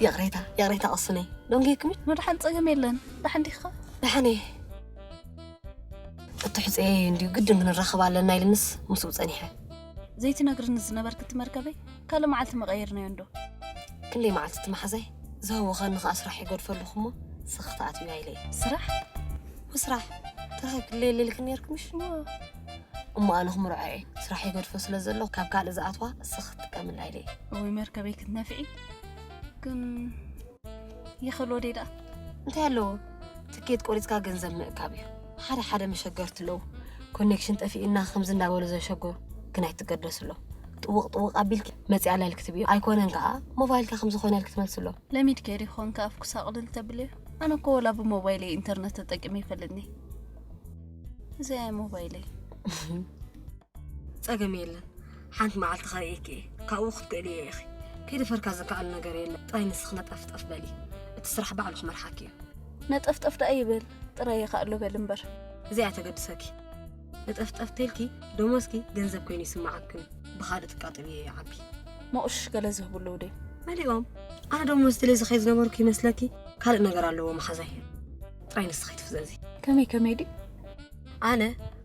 ይቕሬታ፣ ይቕሬታ ቅስነይ። ደንጊየክምሽ? መድሓን ጸገም የለን። ደሓን ዲኻ? ደሓን እየ። እትሕጽኤ እንድዩ ግድን ክንራኸብ ኣለና ኢልንስ ምስኡ ጸኒሐ። ዘይትነግርኒ ዝነበርኪ እቲ መርከበይ ካልእ መዓልቲ መቐየርናዮ እንዶ? ክንደይ መዓልቲ እቲ መሓዛይ ዝህወኸኒ ከኣ ስራሕ ይገድፈ ኣለኹ እሞ ስኽ ክትኣትውያ ኢለ እየ። ስራሕ? ወስራሕ ተረኺብክለይ የለ ኢልክኒ ነይርክምሽ? እሞ ኣነ ክምርዖ እየ። ስራሕ ይገድፎ ስለ ዘሎ ካብ ካልእ ዝኣትዋ ስኽ ክጥቀምላ ኢለ እየ። እወይ መርከበይ ክትነፍዒ። ግን ይኽእሎ ደይ ደኣ? እንታይ ኣለዎ? ትኬት ቆሪጽካ ገንዘብ ምእካብ እዩ። ሓደ ሓደ መሸገርቲ ኣለዉ። ኮኔክሽን ጠፊእና ከምዚ እንዳበሉ ዘሸገሩ ግን ኣይትገደሱ ኣለዉ። ጥውቕ ጥውቕ ኣቢልኪ መጺኣላ ኢልኪ ትብዮ። ኣይኮነን ከኣ ሞባይልካ ከም ዝኾነ ኢልኪ ትመልስሎ። ለሚድኪ ዲኺ ኮንካ ኣፍኩስ ኣቕልል ተብልዮ? ኣነ እኮ ወላ ብሞባይለይ ኢንተርነት ተጠቂመ ይፈልጥኒ። እዚኣ እያ ሞባይለይ። ጸገም የለን። ሓንቲ መዓልቲ ከርእየኪ እየ። ካብኡ ክትክእልዮ ኢኺ። ከይደፈርካ ዝከኣል ነገር የለን። ጥራይ ንስኺ ነጠፍጠፍ በሊ። እቲ ስራሕ ባዕሉ ክመርሓኪ እዩ። ነጠፍጠፍ ደኣ ይበል፣ ጥራይ ይኸኣሎ በል እምበር። እዚኣ ተገድሰኪ። ነጠፍጠፍ ተልኪ ደሞዝኪ ገንዘብ ኮይኑ ይስምዓክን ብኻልእ ትቃጠልዮ ይዓቢ። መቑሽ ገለ ዝህቡ ኣለዉ ደይ? መሊኦም። ኣነ ደሞዝ ድልየ ዝኸይድ ዝነበርኩ ይመስለኪ? ካልእ ነገር ኣለዎ መሓዛይ። ጥራይ ንስኺ ትፍዘዚ። ከመይ ከመይ ድዩ? ኣነ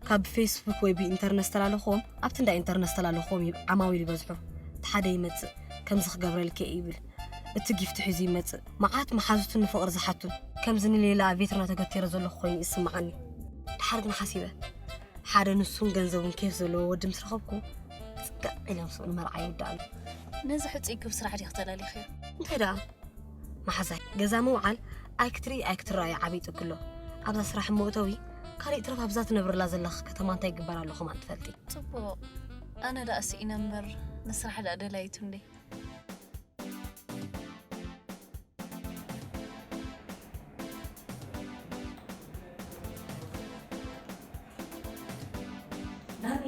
ካብ ብፌስቡክ ወይ ብኢንተርነት ዝተላለኽዎም ኣብቲ እንዳ ኢንተርነት ዝተላለኽዎም እዩ ዓማዊል ይበዝሑ። እቲ ሓደ ይመጽእ ከምዚ ክገብረልኪ እየ ይብል። እቲ ጊፍቲ ሒዙ ይመጽእ። መዓት መሓዙትን ንፍቕሪ ዝሓቱን ከምዚ ንሌላ ቬትርና ተገቲረ ዘለኹ ኮይኑ ይስምዓኒ። ድሓር ግን ሓሲበ ሓደ ንሱን ገንዘቡን ኬፍ ዘለዎ ወዲ ምስ ረኸብኩ ጽቅዕ ኢለ ምስኡ ንመርዓ ይውድኣሉ። ነዚ ሕጹይ ክብ ስራሕ ዲኺ ተላሊኽዮ? እንታይ ደኣ መሓዛይ ገዛ ምውዓል ኣይክትርኢ ኣይክትረኣይ ዓብዪ ጥቅሎ ኣብዛ ስራሕ መእተዊ ካልእ ይትረፍ ኣብዛ ትነብርላ ዘለኺ ከተማ እንታይ ይግበር ኣሎ ከማን ትፈልጢ። ጽቡቕ ኣነ ደኣ ስኢነ እምበር ንስራሕ ደኣ ደላይቱ እንዴ። ዳኒ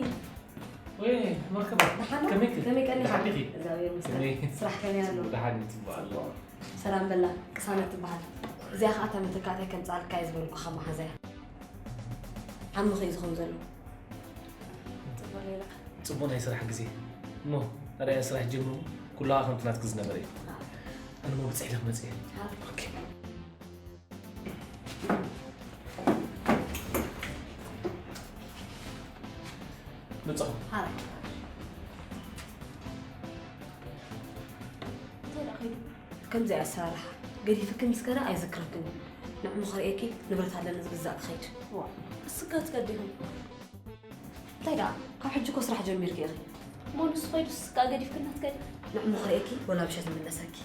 ወይ መርከባ ደሓን ዶ? ከመይ ከመይ ቀኒኻ? ደሓን ዲኺ? እግዚኣብሔር ይመስገን። ከመይ? ስራሕ ከመይ ኣሎ? ደሓን እዩ፣ ጽቡቕ ኣሎ። ሰላም በላ ቅሳነት ትበሃል። እዚኣ ኸዓ እታ መተካእታይ ከምጽኣልካ እየ ዝበልኩኻ መሓዛያ። ዓሚ ኸዩ ዝኸውን ዘሎ። ጽቡቕ ሌላ። ጽቡቕ ናይ ስራሕ ግዜ። እሞ ኣርኣያ ስራሕ ጀምሩ። ኩሉ ኸዓ ከምቲ ናትኪ ዝነበረ እዩ። ኣነ እሞ ብጽሕ ኢለ ክመጽእ እየ። ኦኬ። መጻኹ። ከምዚ ኣሰራርሓ ገዲፍኪ ምስ ከደ ኣይዝክረክን እዩ። ንዕሙ ክርእየኪ ንብረት ኣለኒ ዝግዛእ ክኸይድ። ዋ፣ እስካ ትከዲኹም። እንታይ ደኣ ካብ ሕጂ እኮ ስራሕ ጀሚርኪ ኢኺ። እሞ ንሱ ኸይዱ እስካ ገዲፍክና ትከዲ። ንዕሙ ክርእየኪ ወላ ብሸት ይምለሰኪ።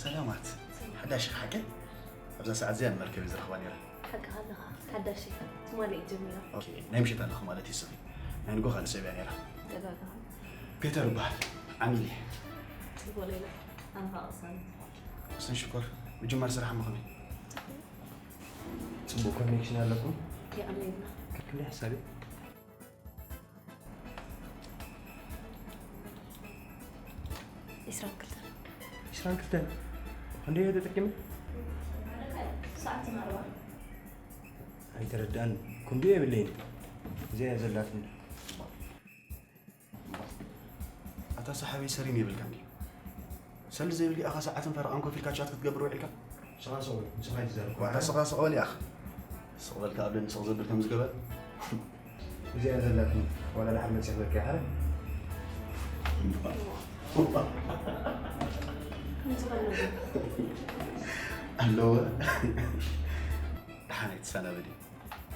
ሰላማት ሓዳሽ ሓቂ ኣብዛ ሰዓት እዚኣ ንመርከብ ዝረኽባ ነይረ። ሓቂ ኣለኻ ሓዳሽ ትማሊ እዩ ጀሚራ። ኦኬ ናይ ምሸት ኣለኹ ማለት እዩ ስኺ ናይ ንጎ ካልእ ሰብ እያ ነይራ። ተጋጋ ፔተር ይበሃል። ዓሚል እየ። ጽቡቕ ሌላ ኣንኻ ቅሳነት። ቅስን ሽኮር ምጅማር ስራሕ መኸመይ? ጽቡቕ ኮኔክሽን ኣለኩም? የቐንየልና። ክንደይ ሓሳብ እዩ? ዒስራን ክልተን። ዒስራን ክልተን? ክንደይ እየ ተጠቂመ? ሰዓትን ኣርባን። ኣይተረድኣን። ክንዲኡ የብለይን። እዚኣ እያ ዘላትኒ። ኣታ ሰሓበይ ሰሪም የብልካን ድዩ? ሰልዲ ዘይብልካ ኢኻ ሰዓትን ፈረቓን ኮፍ ኢልካ ቻት ክትገብር ውዒልካ? ንስኻ ስቕ በል፣ ንስኻ ኣይትዛረብ። ዋታ ስኻ ስቕ በል ኢኻ። ስቕ በል ከኣ ኣብለኒ ስቕ ዘብል ከም ዝገበር። እዚኣ ዘላትኒ ዋላ ደሓር መጺኣ ክበልካ ኢኻ። ኣለወ። ደሓን ኣይትሰናበዲ።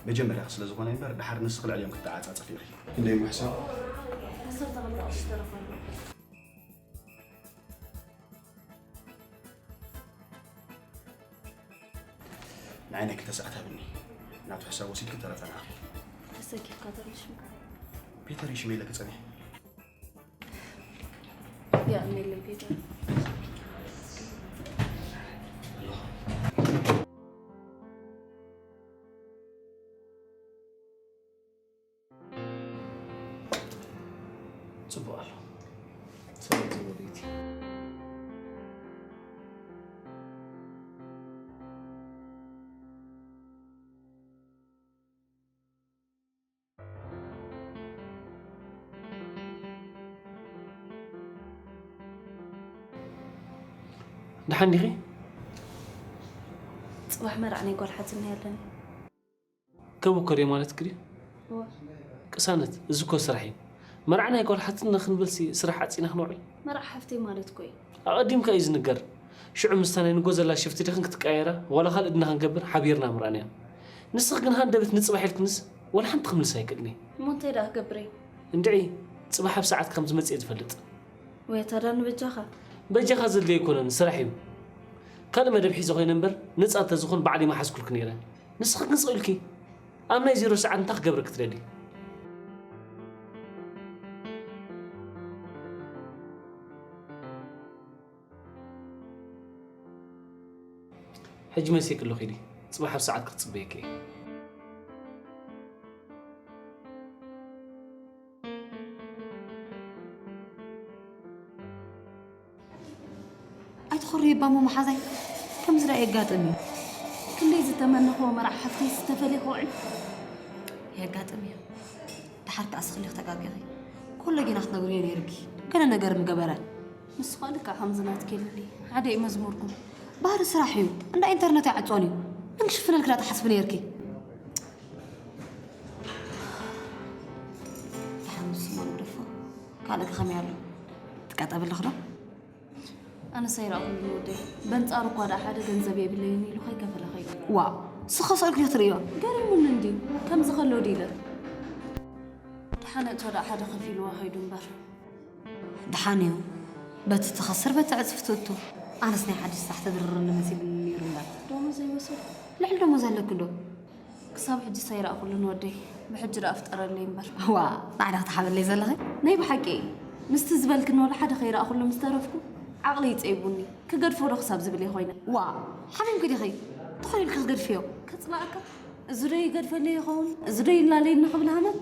መጀመርያኺ ስለ ዝኾነ እምበር፣ ደሓር ንስኺ ልዕሊኦም ክትተዓጻጸፊ ኢኺ። ክንደይ ምሕሳብ? ዓሰርተ ክልተ ቅርሺ ተረፈ ኣሎ። ንዓይ ናይ ክልተ ሰዓት ሃብኒ። ናቱ ሕሳብ ወሲድኪ ተረፈ ንዓኺ። ተሰኪፍካ ተርፍ ሽምካ። ፒተር ይሽመይለኪ ጸኒሑ። ያ፣ ሜለ ፒተር። ጽቡቕ ኣሎ። ሰላም ዝወደይቲ። ደሓን ዲኺ? ጽባሕ መርዓ ናይ ጓል ሓትነይ ኣለኒ። ከመይ እኮ ድየ ማለትኪ ድዩ? እወ። ቅሳነት፣ እዚ እኮ ስራሕ እዩ። መርዓ ናይ ጓል ሓትንና ክንብልሲ ስራሕ ዓጺና ክንውዕል? መርዓ ሓፍተይ ማለት እኮ እዩ። ኣቐዲምካ እዩ ዝንገር። ሽዑ ምስታ ናይ ንጎ ዘላ ሽፍቲ ድኽን ክትቀያየራ፣ ዋላ ካልእ ድና ክንገብር ሓቢርና ምርኣናዮ። ንስኺ ግን ሃንደበት ንጽባሕ ኢልክንስ ዋላ ሓንቲ ክምልስ ኣይክእልን እየ። እሞ እንታይ ደኣ ክገብር እየ? እንድዒ፣ ጽባሕ ኣብ ሰዓት ከም ዝመጽእ እየ ዝፈልጥ። ወይ ኣታ ዳኒ በጃኻ። በጃኻ ዘድልዮ ኣይኮነን፣ ስራሕ እዩ። ካልእ መደብ ሒዘ ኮይነ እምበር፣ ነጻ እንተዝኾን ባዕለይ ምሓዝኩልኪ ነይረ። ንስኺ ግን ስቕ ኢልኪ ኣብ ናይ ዜሮ ሰዓት እንታይ ክገብረኪ ትደሊ? ሕጂ መሲክ ኣሎ ኺዲ፣ ጽባሕ ኣብ ሰዓት ክትጽበየኪ እየ። ኣይትኾሪ እባ እሞ መሓዛይ፣ ከምዚ ደኣ የጋጥም እዩ። ክንደይ ዝተመነኽዎ መርዓ ሓፍተይ ዝተፈልየ ክውዕል። የጋጥም እዩ። ደሓር ከኣ ስኽሊ ተጋጊኺ። ኩሉ ጌና ክትነግርዮ ነይርኪ። ገለ ነገር ምገበረ። ንሱ ኸኣ ልክዕ ከምዚ ናትኪ ኢሉኒ። ሓደ እዩ መዝሙርኩም። ባህሪ ስራሕ እዩ። እንዳ ኢንተርነት ኣይዓጾን እዩ። እንክሽፍነልኪ ዳ ትሓስቢ ነይርኪ። ደሓን ንሱ እሞ ንግደፎ። ካልእ ከ ከመይ ኣሎ? ትቃጠብልኽ ዶ? ኣነስ ኣይረኣኹሉን ወደይ። በንጻሩ እኳ ደኣ ሓደ ገንዘብ የብለይን ኢሉ ከይከፈለ ኸይዱ። ዋእ፣ ስኸ ስእልኪ ክትርእዮ። ገሪሙኒ እንድዩ። ከምዚ ከሎ ዲለ። ደሓን እቶ ደኣ ሓደ ከፊልዎ ኸይዱ እምበር። ደሓን እዩ። በቲ ትኸስር በቲ ዕጽፊ ትእቱ። ኣነስ ናይ ሓድሽ ስራሕ ተድርርኒ መሲሉኒ ነይሩ እምበር። ደሞዝ ዘይወሰድኩ። ልዕሊ ደሞዝ ኣለኪ ዶ? ክሳብ ሕጂ ሳይረኣኹሉን ወደይ። ብሕጂ ደኣ ፍጠረለይ እምበር። ዋ፣ ንዓይ ዶ ክትሓብርለይ ዘለኺ? ናይ ብሓቂ። ምስቲ ዝበልክኒ ወላ ሓደ ከይረኣኹሉ ምስ ተረፍኩ፣ ዓቕለይ ይጸይቡኒ። ክገድፎ ዶ ክሳብ ዝብል እየ ኮይነ። ዋ፣ ሓሚምኪ ዲኺ? ተኾይኑ ኢልኪ ክትገድፍዮ? ከጽላኣካ? እዚ ዶ ይገድፈለይ ይኸውን? እዚ ዶ ይላለየኒ ክብል ሃመም?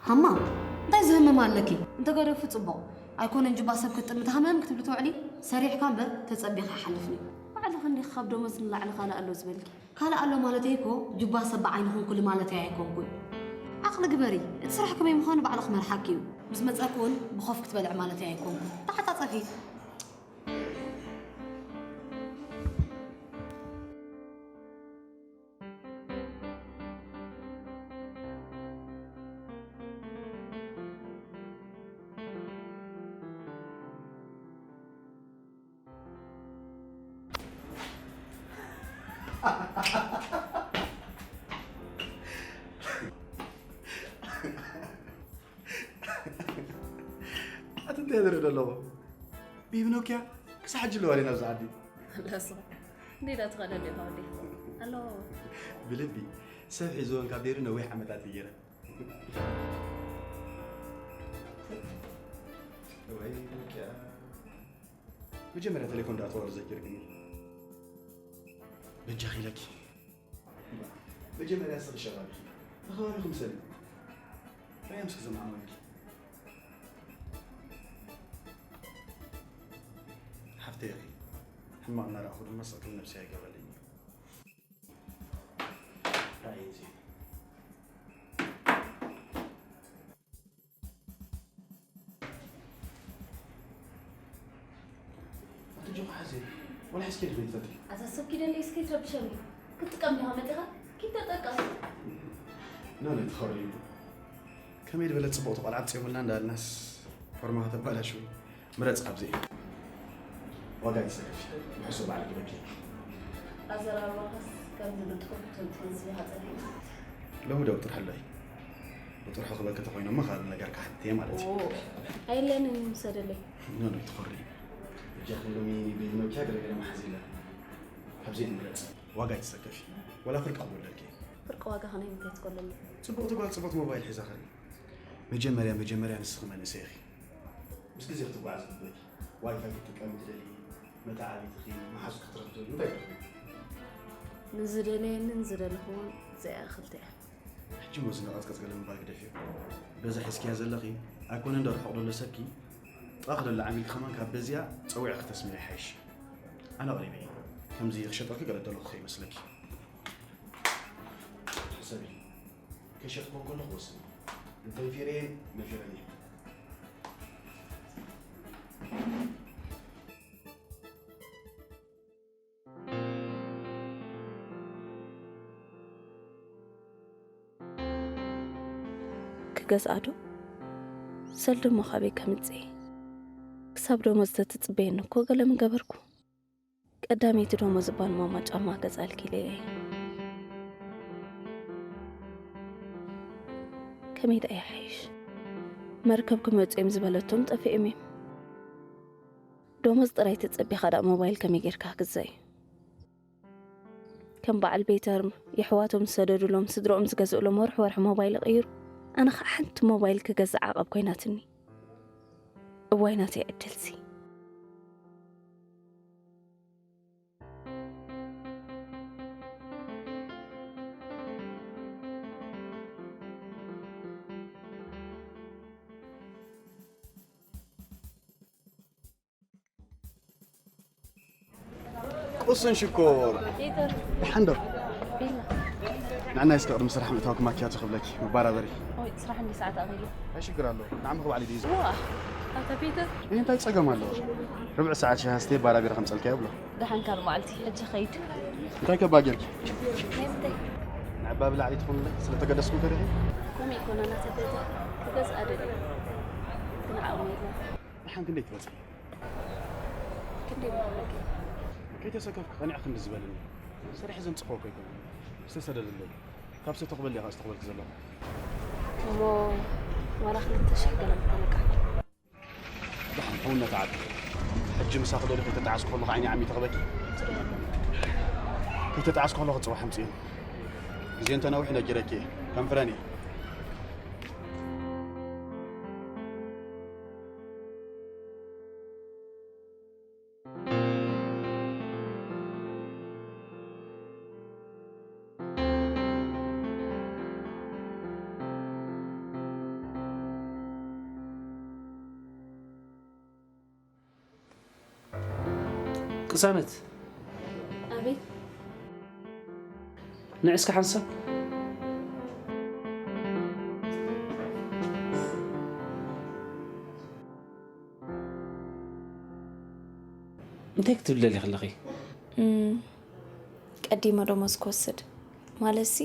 ሃማ፣ እንታይ ዝህመም ኣለኪ? እንተገደፉ ጽቡቕ። ኣይኮነን ጁባ ሰብ ክትጥምቲ ሃመም ክትብሊ ትውዕሊ? ሰሪሕካ እምበር ተጸቢኻ ኣይሓልፍን እዩ። ባዕልኺ እንዲኺ ካብ ደሞዝ ንላዕሊ ካልእ ኣሎ ዝበልኪ። ካልእ ኣሎ ማለተይ እኮ ጁባ ሰብ ብዓይንኹም ኩሉ ማለተይ ኣይኮንኩን። ዓቕሊ ግበሪ፣ እቲ ስራሕ ከመይ ምዃኑ ባዕሉ ክመርሓኪ እዩ። ምስ መጸኪ እውን ብኾፍ ክትበልዒ ማለተይ ኣይኮንኩን። ተዓጻጸፊ። ኣቲ እንታይ ዝርኢ ዘለኹ? ቢብኖክያ ክሳብ ሕጂ ኣለዋ ድየን ኣብዚ ዓዲ? ለስኻ እንዴ ዳ ትኸደሉ ኢኻ ወዲ? ኣሎ። ብልቢ ሰብ ሒዝወን ካብ ደይሩ ነዊሕ ዓመታት እዩ ገይረ። ወይ ኖክያ። መጀመርያ ቴሌፎን ዳኣ ተወር ዘኪርክኒ። በጃኺ ኢለኪ። መጀመርያ ንስኺ ሸባብ ኢኺ። ንኸባቢኺ ምሰሊ። ከመይ ምስኪ ዘማዕመወኪ? ሓፍተይ ኢኺ። ሕማቕ እናረኣኹ ድማ ስቕክል ነብሰይ ኣይገብረለይን እዩ። ራእይ እዚ። ኣቲ ጆኻ ሓዚ ወላ ሕስኪ ድብል ትፈጥሪ። ኣታ ሰብ ኪደለይ እስከ ትረብሸኒ። ክትጥቀም ዲኻ መጢኻ? ኪድ ተጠቀም። ኖ፣ ኖ፣ ትኸሪ። ከመይ ዝበለት ጽቡቕቲ ቆልዓ ትጽየሙልና እንዳልናስ ፎርማ ከተባላሽዊ። ምረጽ ካብዚ። ዋጋ ይሰከፍ። ንሕሱ በዓል ግበኪ። ኣዘራርባኻስ ከምዚ ብጥርሑ ትንጥን ዝብሃ ጸኒሑ። ሎሚ ዶ ብጥርሑ ኣሎ እዩ? ብጥርሑ ክበኪ ተኾይኖሞ ካብ ነገር ክሓትት እየ ማለት እዩ። ኦ፣ ኣይለንን ምሰደለይ። ኖ፣ ኖ፣ ትኾሪ። እጃ ኩሎሚ ብመኪያ ገለገለ መሓዝ ኢለ። ካብዚ እየ ምረጽ። ዋጋ ይሰከፍ። ወላ ፍርቂ ክጎለልኪ። ፍርቂ ዋጋ ከነ እንታይ ትጎለሉ? ጽቡቕቲ ጓል ጽቡቕቲ ሞባይል ሒዛ ኸሪ። መጀመርያ፣ መጀመርያ ንስኺ መንእሰይ ኢኺ። ምስ ግዜ ክትጓዓዝ ግቡእ። ዋይፋይ ክትጥቀሚ ትደልዪ፣ መተዓቢትኺ፣ መሓዙት ክትረኽቢ ትደልዪ፣ እንታይ ትረኽቢ? ንዝደለየንን ዝደለኽዎን እዚኣ ክልተ እያ። ሕጂ እሞ እዚ ንቐጽቀጽ ገለ ምባል ግደፍዮ። በዛ ሒዝክያ ዘለኺ ኣይኮነን ዶ ርሑቕ ዘሎ ሰብኪ፣ ጥቓኺ ዘሎ ዓሚልኪ ከማን ካብ በዚኣ ጸዊዕኺ ክተስምዒ ይሓይሽ። ኣነ ኣቕሪበ እየ። ከምዚ ክሸጠልኪ ገለ ደለኹ ከይመስለኪ። ሕሰቢ፣ ከይሸጥክዎ ከለኹ ወስኒ። እንተንፊረየን ነፊረን እየን። ክገዝኣ ዶ? ሰልዲ እሞ ካበይ ከምጽእ? ክሳብ ደሞዝ ተትጽበየኒ እኮ ገለ ምገበርኩ። ቀዳመይቲ ደሞዝ እባ ንማማ ጫማ ገዝኣልኪ ኢለያ እየ። ከመይ ደኣ ይሓይሽ? መርከብ ክመጹ እዮም ዝበለቶም ጠፊኦም እዮም። ደሞዝ ጥራይ ተጸቢኻ ደኣ ሞባይል ከመይ ጌርካ ክግዛእ እዩ? ከም በዓል ቤተር የሕዋቶም ዝሰደዱሎም ስድርኦም ዝገዝእሎም ወርሒ ወርሒ ሞባይል ይቕይሩ። ኣነ ኸዓ ሓንቲ ሞባይል ክገዝእ ዓቐብ ኮይናትኒ። እዋይ ናተይ ዕድልሲ። ቁስን ሽኮር። ደሓን ዶ? ንዓና እስከ ቅድሚ ስራሕ ምእታው ክማኪያቶ ክብለኪ፣ መባራበሪ። ኦይ፣ ስራሕ እንዲ ሰዓት ኣኺሉ። እንታይ ሽግር ኣለዎ? ንዓመ ክበዓል ድዩ? ዋ፣ ኣታ ፒተር። ይህ እንታይ ጸገም ኣለዎ? ርብዕ ሰዓት ሻሂ ኣስተየ ባራቢረ ከምጸልካ ይብሎ። ደሓን ካልእ መዓልቲ፣ ሕጂ ኸይድ። እንታይ ከባ ጌርኪ? ናይ ምንታይ? ንዕባ ብላዕሊ ትኾንለይ ስለ ተገደስኩ ከሪኺ? ከምኡ ይኮና ናተ ፒተር። ክገዝኣ ደልየ። ግን ዓቕሚ የለን። ደሓን ክንደይ ትበጽሒ? ክንደይ ምሃለኪ? ከይተሰከፍኩ ከኒዕ ክንዲ ዝበለኒ። ሰሪሐ ዘምጽእኮ እኮ ኣይኮነን። ዝተሰደደለይ። ካብ ሰተኽበል ኢኻ ዝተኽበልኪ ዘለኹ። እሞ ዋላ ክልተ ሽሕ ገለ ምተለካ። ደሓን ሕውነት ዓቢ። ሕጂ ምሳኺ ዶ ከይተጣዓስኩ ከለኹ ዓይኒ ዓሚ ተኽበኪ? ከይተጣዓስኩ ከለኹ ጽባሕ ኣምጽእኒ። ግዜ እንተነዊሑ ነጊረኪ እየ። ከም ፍረን እየ። ቅሳነት፣ ኣቤት። ንዒ እስከ ሓንሳብ። እንታይ ክትብሊ ደሊኺ ኣለኺ? እም፣ ቀዲመ ደሞዝ ክወስድ ማለትሲ?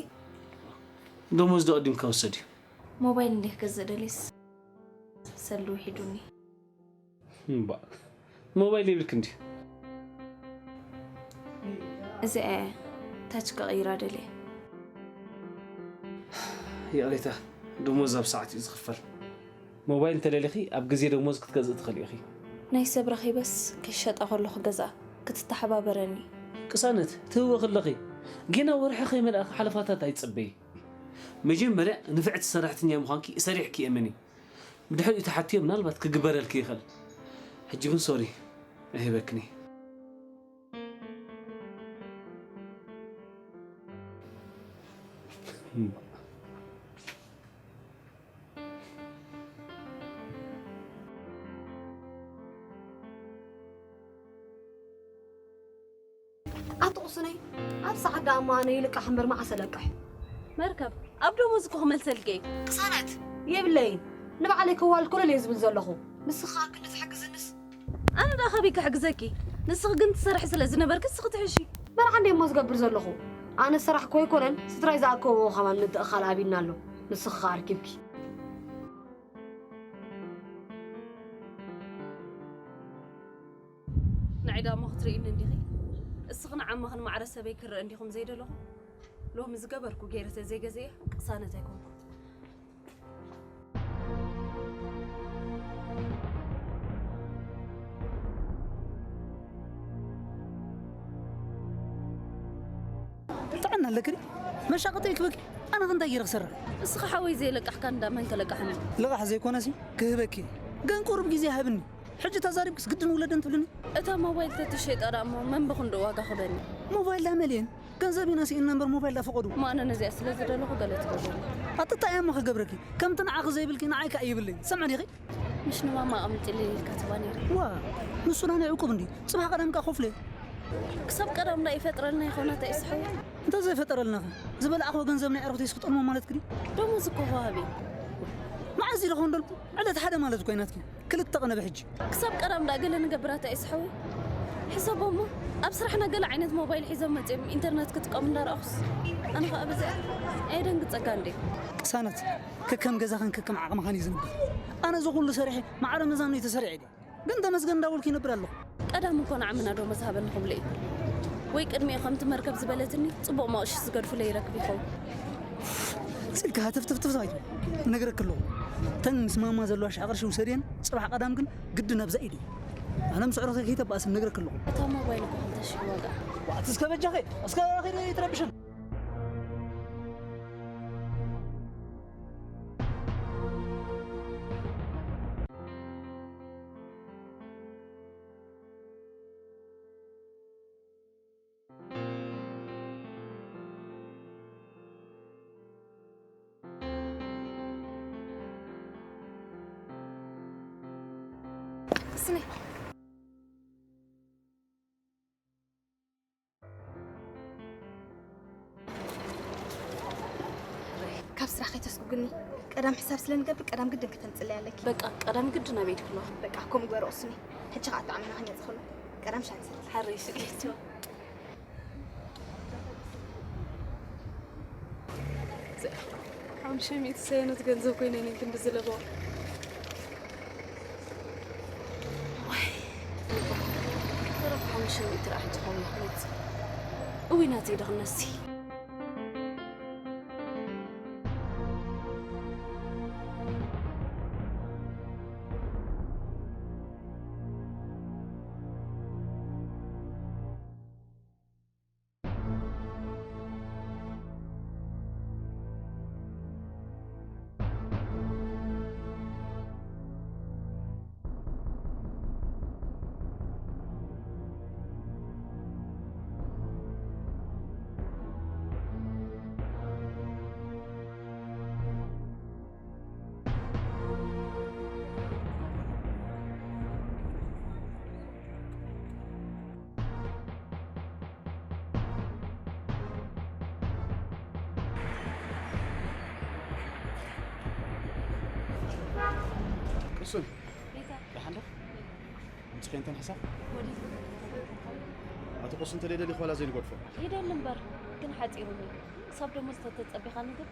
ደሞዝ ዶ ቀዲምካ ውሰድ እዩ። ሞባይል እንዲህ ክገዝእ ደልየስ ሰልዲ ውሒዱኒ። እምባ፣ ሞባይል የብልክ እንዲ? እዚኣ እያ ታች ክቕይራ ደልየ። ይቕሬታ፣ ደሞዝ ኣብ ሰዓት እዩ ዝኽፈል። ሞባይል እንተደሊኺ ኣብ ግዜ ደሞዝ ክትገዝእ ትኽእሊ ኢኺ። ናይ ሰብ ረኺበስ ክሸጣ ከለኹ ገዛ ክትተሓባበረኒ። ቅሳነት፣ ትህወኺ ኣለኺ። ጌና ወርሒ ከይመልኣ ሓለፋታት ኣይትጸበዪ። መጀመርያ ንፍዕቲ ሰራሕተኛ ምዃንኪ ሰሪሕኪ እመኒ። ብድሕሪኡ ተሓትዮ ምናልባት ክግበረልኪ ይኽእል። ሕጂ ግን ሶሪ፣ ኣይህበክን እየ። ኣቲ ቁስነይ፣ ኣብ ሰዓት ደኣ እሞ ኣነ ይልቃሕ እምበር መዓስ ኣለቅሕ? መርከብ ኣብ ደሞዝ እኮ ክመልሰልኪ እየ። ቅሳነት የብለይን። ንባዕለይ ከዋልድ ኮለል እየ ዝብል ዘለኹ። ንስኻ ክንዲ ትሕግዝንስ? ኣነ ደኣ ካበይ ክሕግዘኪ? ንስኺ ግን ትሰርሒ ስለ ዝነበርኪ ንስኺ ትሕሺ። መርዓ እንደ እሞ ዝገብር ዘለኹ። ኣነ ስራሕ ኮይኮነን ስድራይ ዝኣከብዎ ከማን ምትእኻል ኣቢና ኣሎ። ንስኺ ከኣ ኣርኪብኪ። ንዒ ዳሞ ክትርእይኒ እንዲኺ? እስኽን ዓመኽን ማዕረ ሰበይ ክርእ እንዲኹም ዘይደለኹም? ሎሚ ዝገበርኩ ገይረ ተዘይገዘየ ቅሳነት ኣይኮንኩን። ጥዕና ኣለክን መሻቐጠይ ክበኪ ኣነ ክንታይ ገይረ ክሰርሕ? እስኻ ሓወይ ዘይለቃሕካ እንዳ መን ከለቃሕኒ? ልቓሕ ዘይኮነሲ ክህበኪ ግን ቁሩብ ግዜ ሃብኒ። ሕጂ ተዛሪብክስ ግድን ውለደን ትብልኒ? እታ ሞባይል ተትሸጣ ደኣ እሞ መን ብኽንዶ ዋጋ ክበኒ? ሞባይል ዳ መልየን ገንዘብ ኢና ስኢና እምበር ሞባይል ዳፈቐዱ። ማነ ነዚኣ ስለ ዝደለኹ ገለ ትገብሩ። ኣጥጣ እያ እሞ ክገብረኪ። ከምቲ ንዓኺ ዘይብልኪ ንዓይ ከኣ ይብለይ። ሰምዕኒ ኢኺ? ምሽ ንማማ ኣቕምጥለይ ኢልካ ትባ ነይረ። ዋ፣ ንሱ ዳ ናይ ዕቁብ እንዲ። ጽባሕ ቀዳም ከኣ ኮፍለ። ክሳብ ቀዳም ዳ ይፈጥረልና ይኾና ተይስሐው። እንተ ዘይፈጠረልናኸ? ዝበላዕኽዎ ገንዘብ ናይ ዕረፍተይ ስክጠልሞ ማለትኪ ድዩ? ደሞዝ እኮ ወሃቢ። መዓዝ ኢለ ክወንደልኩ? ዕለት ሓደ ማለት እኮ እዩ ናትኪ። ክልተ ቅነ ብሕጂ። ክሳብ ቀዳም ዳ ገለ ንገብር ኣታ ኢስሐዊ። ሕሰቦ እሞ ኣብ ስራሕና ገለ ዓይነት ሞባይል ሒዞም መጺኦም ኢንተርነት ክጥቀሙ እንዳረኣኹስ ኣነ ኸኣ በዚኣ ኣየደንግጸካ እንዴ። ቅሳነት ከከም ገዛኽን ከከም ዓቕምኻን እዩ ዝንበር። ኣነ እዚ ኩሉ ሰሪሐ ማዕረ መዛኖ ተሰሪዐ ድየ። ግን ተመስገን እንዳበልኩ ይነብር ኣለኹ። ቀዳም እኮ ንዓምና ዶ መዝሃበኒ ክብሎ እዩ ወይ ቅድሚኡ ከምቲ መርከብ ዝበለትኒ ጽቡቕ መቕሽሽ ዝገድፉለይ ይረክብ ይኸውን። ስልካ ትፍትፍትፍ ኣይትበል። እነግረኪ ኣለኹ። እተን ምስ ማማ ዘለዋ ሽሕ ቅርሺ ውሰድየን፣ ጽባሕ ቀዳም ግን ግድን ኣብዛ ኢደይ። ኣነ ምስ ኣዕሩኽተይ ከይተባእስ እነግረኪ ኣለኹ። እታ ሞባይል እኮ ክልተ ሽሕ ዋጋ። ዋእ፣ እስከ በጃኺ፣ እስከ ኺዲ ትረብሽን። ስነ ካብ ስራሕ ከይተስጉግኒ ቀዳም ሕሳብ ስለ ንገብር ቀዳም ግድን ከተምፅለይ ኣለኪ። በቃ ቀዳም ግድን ኣበይ ትክሎ? በቃ ከምኡ ግበሮ ስኒ። ሕጂ ከዓ ኣጣዕምና ክንመፅ ከሎ ቀዳም ሻንሰል። ሓረይ ስግየት። ሓሙሽተ ሚእቲ ሰየነት ገንዘብ ኮይነ ነን ክንዲ ዝለበዋ። ዋይ፣ ተረፍ ሓሙሽተ ሚእቲ ረኣሒ ትኸውን ይኽመት። እውይ ናተይ ድኽነሲ። ቅሱን ደሓን ዶ? ምጽኸንተን ሓሳብ ኣቶ ቅሱን ተደይደሊ ኳላ ዘይንገድፎ ይደሊ እምበር ግን ሓጺሩኒ ክሳብ ደሞዝ ተተጸቢኻኒ ግን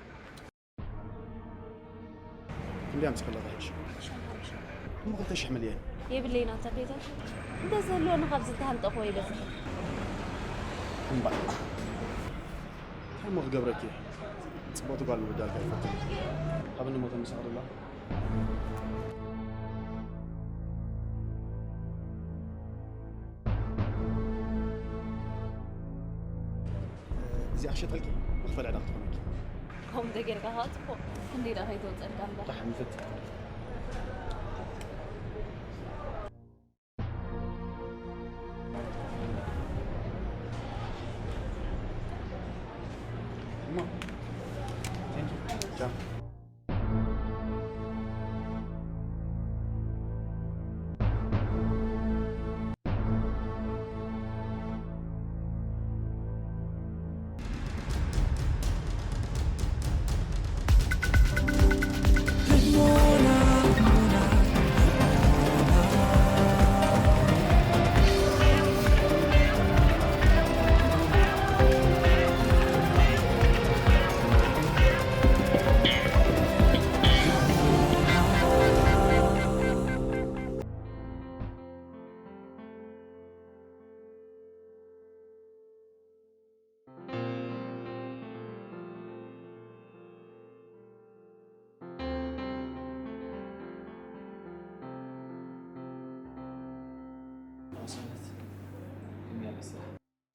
ክንደይ ኣምጽእ ከለኹ ሕጂ? እሞ ክልተ ሽሕ ምልየን። የብለይን ኣንታ ቤተል። እንተዝህልወኒ ካብዚ እተሃንጠኹዎ ይበዝሕ። እምባእ። እንታይ እሞ ክገብረኪ እየ? ጽብቕቲ ጓል ምብዳልካ ኣይፈቱን። ሃብኒ እሞ ተምሳቕ ደላ። እዚኣ ክሸጠልኪ መኽፈል ዕዳ ክትኾነኪ። ከምኡ እንተጌርካ ከዓ ፅቡቕ። ክንደይ ደኣ ከይተውፀልካ እምበር። ደሓን ንፈትሕ። እሞ፣ thank you። ቻው።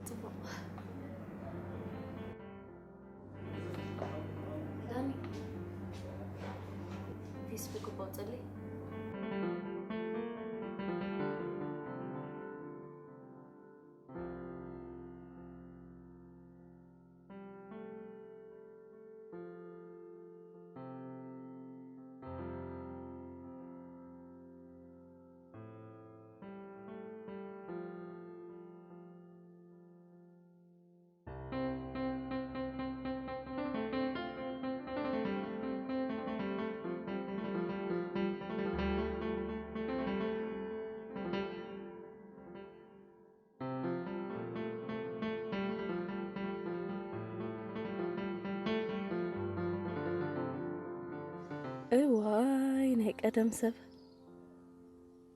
ጽቡቕ። ዳኒ፣ ፌስቡክ እኮ ኣውፅእለይ። እዋይ ናይ ቀደም ሰብ፣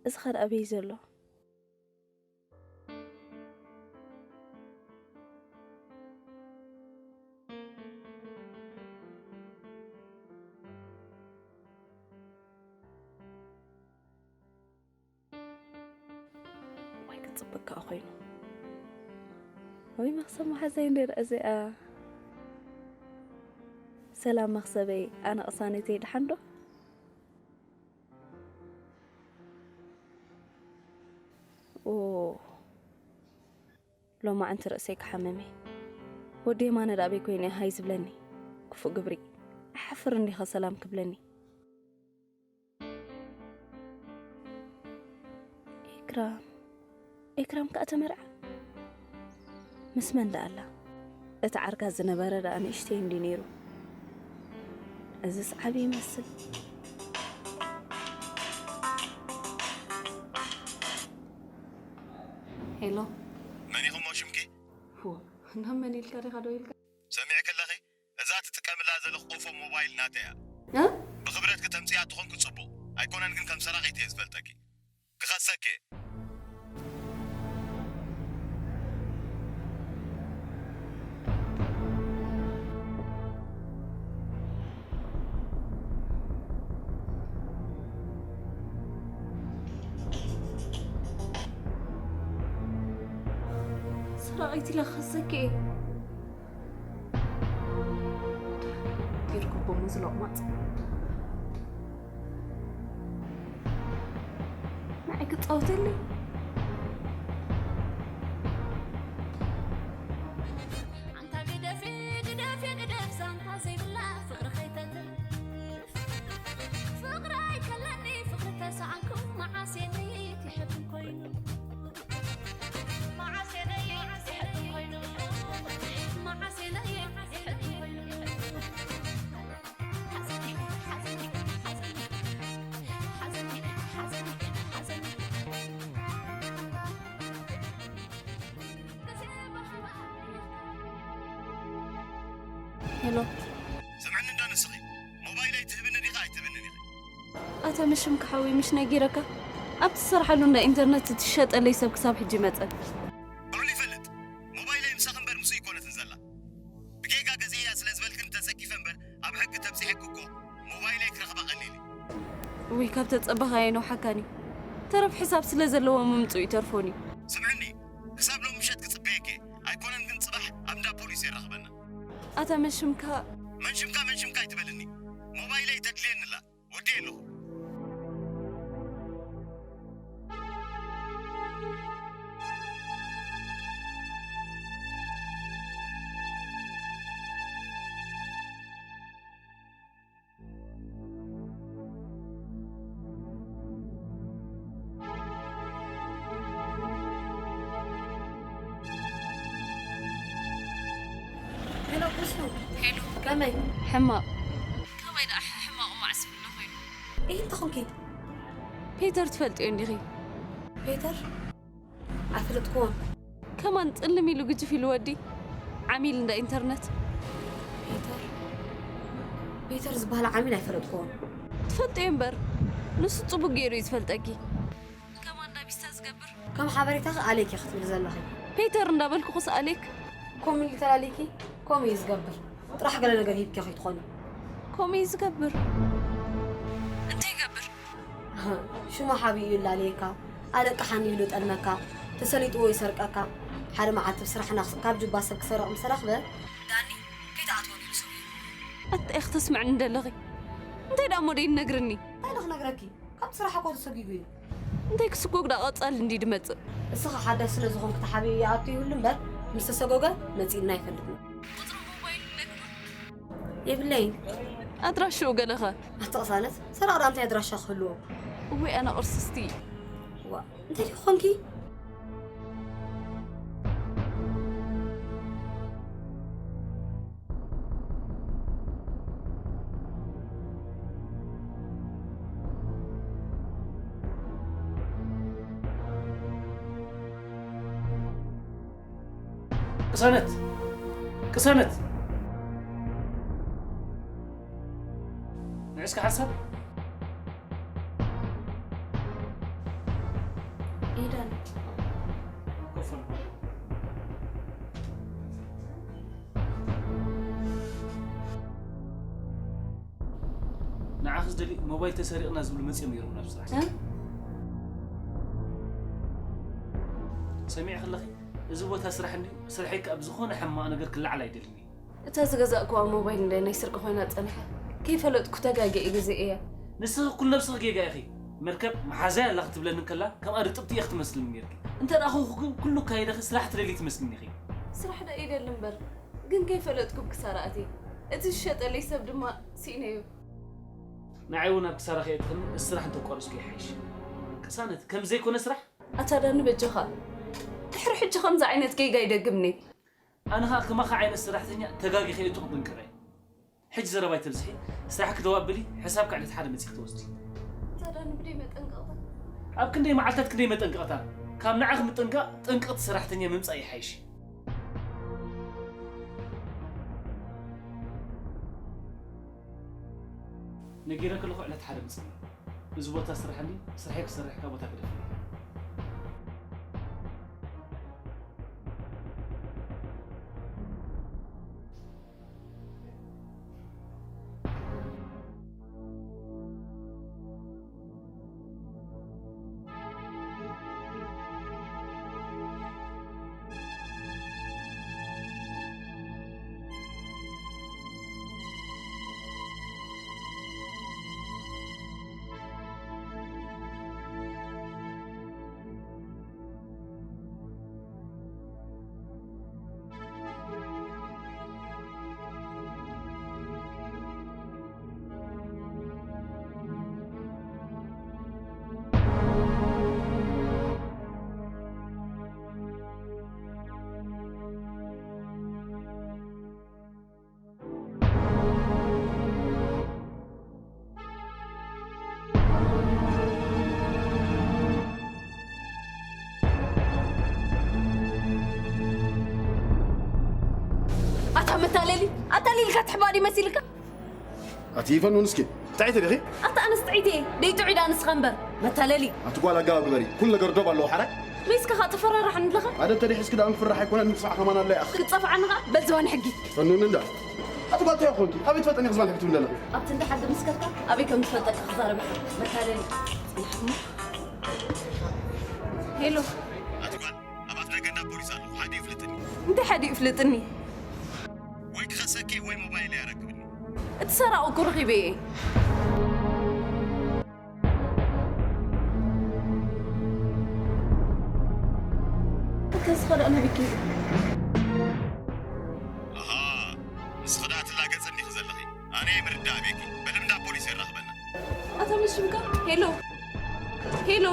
እዚ ኸ ኣበይ ዘሎ? ወይ ክጽብቅ ከኣ ኮይኑ። ወይ መኽሰብ መሓዘይ እንዴ ደኣ እዚኣ። ሰላም መኽሰበይ፣ ኣነ ቅሳነተይ ደሓን ዶ? ኦ፣ ሎማዕንቲ ርእሰይ ክሓምም እየ። ወዲ የማነ ደኣ ኣበይ ኮይነ ሃይ ዝብለኒ? ክፉእ ግብሪ። እሓፍር እንዲኸ ሰላም ክብለኒ? ኤክራም፣ ኤክራም ከኣ ተመርዓ? ምስ መን ደኣ ኣላ? እቲ ዓርካ ዝነበረ ደኣ ንእሽተይ እንድዩ ነይሩ። እዝስ ዓቢ ይመስል። ሄሎ። መን ኢኹሞ ሽምኪ? ዋ፣ ናብ መን ኢልካ ዲኻ ደው ኢልካ? ሰሚዕኪ ኣለኺ? እዛ ትጥቀምላ ዘለኺ ኦፎ ሞባይል ናተይ እያ። እ? ብኽብረት ክተምጽያ ትኾንኪ ጽቡቕ። ኣይኮነን ግን ከም ሰራቒት እየ ዝፈልጠኪ። ክኸሰኪ እየ። ሰራቒት ኢለ ክኸሰኪ እየ። ይርክቦም እዚ ሎቕማጽ። ንዓይ ክጻወተለይ? ኣንታ ግደፊ፣ ግደፊ፣ ግደፍ፣ ዛንታ ዘይብላ ፍቕሪ ከይተትርፍ። ፍቕሪ ኣይከለኒ፣ ፍቕሪ ተሰኣንኩ፣ መዓስ የነይ ትሕብን ኮይኑ። ሄሎ። ስምዕኒ እንዶ ንስኺ፣ ሞባይለይ ትህብኒ ዲኻ ኣይትህብንን ኢኺ? ኣታ መሽም ክሓዊ ምሽ ነጊረካ? ኣብቲ ትሰርሓሉ እንዳ ኢንተርነት ትሸጠለይ ሰብ ክሳብ ሕጂ መጸ። ባዕሉ ይፈልጥ። ሞባይለይ ምሳኺ እምበር ምስኡ ኣይኮነትን ዘላ። ብጌጋ ገዚኤያ ስለ ዝበልክን ተጸኪፈ እምበር ኣብ ሕጊ ተብጺሐኪ እኮ ሞባይለይ ክረኽባ ቀሊል እዩ። ውይ ካብ ተጸበኻዮ ይነውሓካኒ። ተረፍ ሕሳብ ስለ ዘለዎ ምምጽኡ ይተርፎን እዩ። ስምዕኒ፣ ክሳብ ሎም ምሸት ክጽበየኪ ኣይኮነን ግን ጽባሕ ኣብ እንዳ ፖሊስ የራኽበና። ኣታ መን ሽምካ? መን ሽምካ መን ሽምካ ኣይትበልኒ። ሞባይለይ ተድልየኒ ኣላ። ወዲ ኣለኹ። ሄሎ፣ ኩሱ። ሄሎ። ከመይ? ሕማቕ። ከመይ ደኣ ሕማቕ ማዕስ ብሎ ኮይኑ? ኢሂ፣ እንታይ ኾንኪ? ፔተር ትፈልጥዮ እንዲኺ? ፔተር? ኣይፈለጥኩዎን። ከማን ጽልም ኢሉ ግጅፍ ኢሉ ወዲ ዓሚል እንዳ ኢንተርነት። ፔተር? ፔተር ዝበሃል ዓሚል ኣይፈለጥኩዎን። ትፈልጥዮ እምበር፣ ንሱ ጽቡቅ ገይሩ እዩ ዝፈልጠኪ። ከማን እንዳ ቢስታ ዝገብር። ከም ሓበሬታኺ ኣሌክ ኢኺ ክትብሊ ዘለኺ። ፔተር እንዳበልኩኹስ ኣሌክ። ከምኡ ኢሉ ተላልይኪ፣ ከምኡ እዩ ዝገብር። ጥራሕ ገለ ነገር ሂብኪ ከይትኾኒ። ከምኡ እዩ ዝገብር። እንታይ ይገብር? ሽሙ ሓቢኡ ይላለየካ፣ ኣለቅሓኒ ኢሉ ጠልመካ፣ ተሰሊጥዎ ይሰርቀካ። ሓደ መዓልቲ ብስራሕና ክስ-፣ ካብ ጁባ ሰብ ክሰርቕ ምስ ረኽበ፣ ዳኒ፣ ከይትኣትወኒ ኢሉ ሰጒጉ። ኣታ ኢኺ ተስምዕኒ እንደለኺ። እንታይ ደኣ እሞ ደይነግርኒ? እንታይ ኢለ ክነግረኪ? ካብ ስራሕ እኮ ተሰጒጉ እዩ። እንታይ ክስጎግ ደኣ ቀጻሊ እንዲ ድመጽእ? እስኻ ሓዳሽ ስለ ዝኾንክ ተሓቢኡ ይኣቱ ይህሉ እምበር፣ ምስ ተሰጎገ መጺእና ኣይፈልጥን። ቁጽሪ ሞባይሉ ኣለኪ ዶ? የብለይን። ኣድራሽኡ ገለኸ? ኣቲ ቅሳነት፣ ሰራቕ ደኣ እንታይ ኣድራሻ ክህልዎ? እወይ ኣነ ቅርስስቲ። ዋ፣ እንታይ ዲኺ ኾንኪ? ቅሳነት! ቅሳነት! ንዕስካ ሓሳብ ኢዳን ኮፈን ንዓኺ ዝደሊ ሞባይል ተሰሪቕና ዝብሉ መፂኦም ነይሮም ናብ ስራሕ። እ? ሰሚዕ ከለኺ እዚ ቦታ ስራሕ እንዲ ስርሐይ ካብ ዝኾነ ሕማቕ ነገር ክለዓል ኣይደልን እዩ። እታ ዝገዛእኩዋ ሞባይል እንደ ናይ ስርቂ ኮይና ጸንሐ ከይፈለጥኩ ተጋጊ ግዜ እያ። ንስኺ ኩሉ ነብስኺ ጌጋ ኢኺ። መርከብ መሓዛይ ኣላ ክትብለኒ እንከላ ከምኣ ርጥብቲ እየ ክትመስልኒ ነርኪ። እንተ ደኣ ኹ ኩሉ ካይደኺ ስራሕ ትደሊ ትመስልኒ ኢኺ። ስራሕ ደ ይደሊ እምበር ግን ከይፈለጥኩ ክሳራ ኣትየ። እቲ ዝሸጠለይ ሰብ ድማ ስኢነዮ። ንዓይ እውን ኣብ ክሳራ ከየጥኽኒ እዚ ስራሕ እንተቋረጽኩ ይሓይሽ። ቅሳነት ከም ዘይኮነ ስራሕ ኣታ ዳኒ በጃኻ ድሕሪ ሕጂ ከምዚ ዓይነት ጌጋ ይደግምኒ። ኣነ ኸኣ ከማኻ ዓይነት ሰራሕተኛ ተጋጊ ከየእቱ ክጥንቀቕ እየ። ሕጂ ዘረባ ኣይተብዝሒ፣ ስራሕ ክተዋብሊ፣ ሕሳብ ክዕለት ሓደ መጺኽ ትወስዲ። ታዳ ንብደይ መጠንቀቕታ። ኣብ ክንደይ መዓልታት ክንደይ መጠንቀቕታ? ካብ ንዓኽ ምጥንቃቕ ጥንቅቕቲ ሰራሕተኛ ምምጻእ ይሓይሽ። ነጊረ ከለኹ ዕለት ሓደ ምጽኒ። እዚ ቦታ ስራሕ እንዲ ስርሐይ ክሰርሕ ካብ ቦታ ክደፍእ። ኣታ መታለሊ ኣታሊልካ ትሕባእ ድዩ መሲልካ? ኣቲ ፈኑ ንስኪ ጥዕይቲ ዲኺ? ኣታ ኣነስ ጥዕይቲ እየ ደይ ጥዑይ ደኣ ንስኻ እምበር መታለሊ። ኣቲ ጓል ኣገባብ ግበሪ፣ ኩሉ ነገር ዶብ ኣለዎ ሓራይ። መይስካ ኸኣ ትፈራርሓኒ ኣለኻ? ኣደብ ተደይ ሕዝኪ ደኣ ምፍራሕ ኣይኮነን፣ ንስኻ ከማን ኣለ ይኣኽ። ክትጸፍዓኒ ኸኣ በል ዝባን ሕጊ። ፈኑ እንዳ ኣቲ ጓል እንታይ ኮንኪ? ኣበይ ትፈልጠኒ ዝባን ሕጊ ትብሊ ኣለኺ? ኣብቲ እንዳ ሓዲ ምስ ከድካ ኣበይ ከም ትፈልጠካ ክዛረብ ኢኻ መታለሊ። ጽናሕ እሞ ሄሎ ኣቲ ጓል ኣብ ኣፍ ደገ እንዳ ፖሊስ ኣለኹ፣ ሓዲኡ ይፍለጠኒ። እንታይ ሓዲኡ ይፍለጠኒ? ወይ ክኸሰኪ ወይ ሞባይለይ ኣረክብኒ። እቲ ሰራቑ እኮ ረኺበ እየ። እንተ ዝኸደ ኣነ ብኪ ኣሃ፣ ንስኺ ደኣ ትላገጽኒ ኢኺ ዘለኺ። ኣነ እየ ምርዳእ ኣቤኪ። በል እንዳ ፖሊስ የራኽበና። ኣታ መሽምካ ሄሎ ሄሎ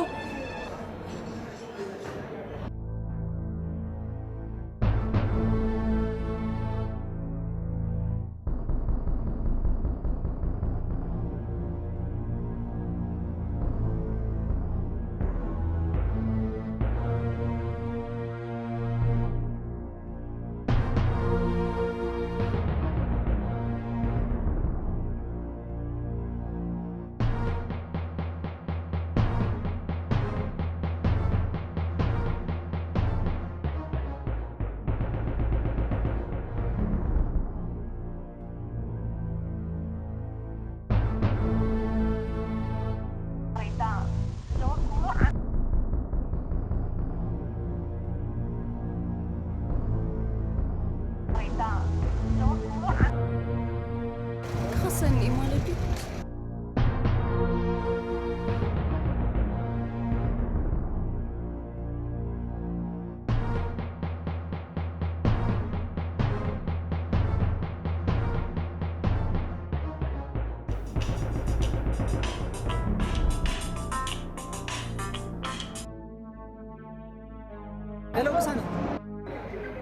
ሄሎ ቅሳነት።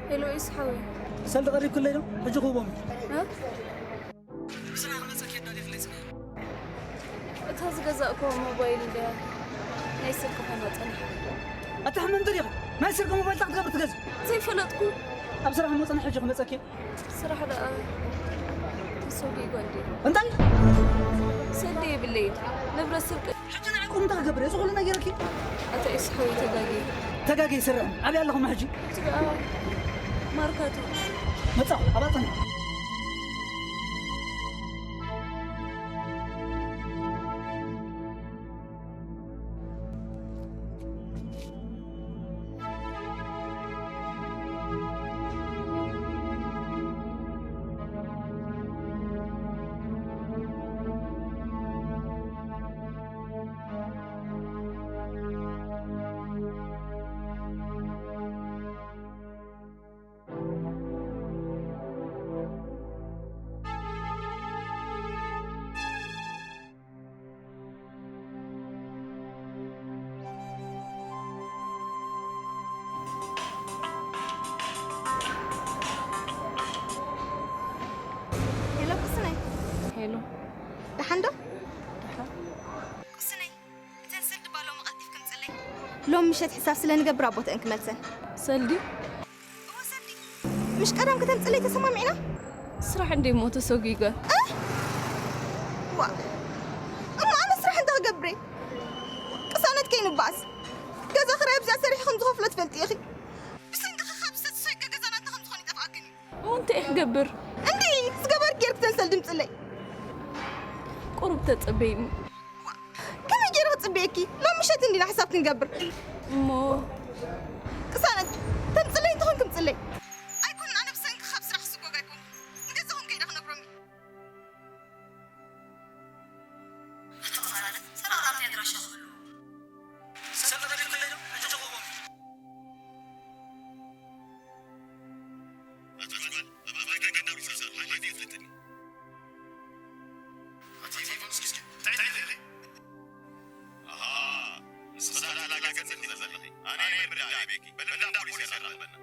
ሄሎ ኢሱ ሓወይ። ሰልዲ ቀሪብክለይ ዶ? ሕጂ ክህቦም። እ? ብስራሕ ክመፀኪ ኣዳሊኽለይ ፅንሒ። እታ ዝገዛእክዋ ሞባይል ድያ ናይ ስልኪ ኮይና ፀኒሓ። ኣታ ሕመምቲ ዲኻ? ናይ ስልኪ ሞባይል እንታይ ክትገብር ትገዝእ? ዘይፈለጥኩ። ኣብ ስራሕ እሞ ፅንሒ ሕጂ ክመፀኪ። ስራሕ ደኣ ተሰጉ ይጓል ድዩ? እንታይ? ንብረት ስርቂ። ሕጂ ንዕኩም እንታይ ክገብር እየ? እዚ ኩሉ ነገር እኪ። ኣቶ ኤስ ሓወይ ተጋጊ። ተጋጊ ይስርዕን። ኣበይ ኣለኹም ሕጂ? እቲ ደኣ ማርካቶ። መጻኹ፣ ኣባጽን። ሄሎ፣ ቅስነይ። ሄሎ። ደሓን ዶ? ደሓን። ቅስነይ፣ እተን ሰልዲ ባሎ መቐልጢፍ ክምፅለይ። ሎም ምሸት ሕሳብ ስለ ንገብር ኣብ ቦትአን ክመልሰን። ሰልዲ? እወ፣ ሰልዲ። ምሽ ቀደም ከተምፅለይ ተሰማሚዕና? ስራሕ እንደ ሞ ተሰጒጓ። እ? ዋ። እሞ ኣነ ስራሕ እንታይ ክገብር እየ? ቅሳነት ከይንባኣስ። ገዛ ክራይ ኣብዚኣ ሰሪሐ ከም ዝኸፍሎ ትፈልጢ ኢኺ። ብሰንክኺ ካብ ዝተሰይቀ ገዛና እንታይ ከም ዝኾነ ይጠፍኣክን እዩ። እሞ እንታይ እየ ክገብር? እንዲ ዝገበርክ ጌርክ ተንሰል ድምፅለይ። ቁሩብ ተጸበይኒ። ዋ፣ ከመይ ገይረ ክጽበየኪ? ሎም ምሸት እንዲና ሕሳብ ክንገብር። እሞ ቅሳነት፣ ተምጽለይ እንተኾንኪ ምጽለይ። ኣይኮን፣ ኣነ ብሰንኪ ካብ ስራሕ ክስጎግ ኣይኮንኩ። ንገዛኹም ከይደ ክነግሮም እዩ። ኣቶ ቅሳነት፣ ሰላም ናብቲ ኣድራሻ ክህሉ። ሰላም ናብቲ ክህሉ፣ ሕጂ ክህቦም። ኣቶ ጓል፣ ኣብ ኣፍሪቃ ገዳም ይሰርሳል፣ ሓይሊ ይፍለጠኒ። ኣቲ ፎን ስኪስኪ፣ እንታይ ትርኢ? ኣሃ፣ ንስኺ ዳኣ ላገጽ ዘለኺ። ኣነ ምርዳእ ቤኪ፣ በል እንዳ ፖሊስ የራኽበና።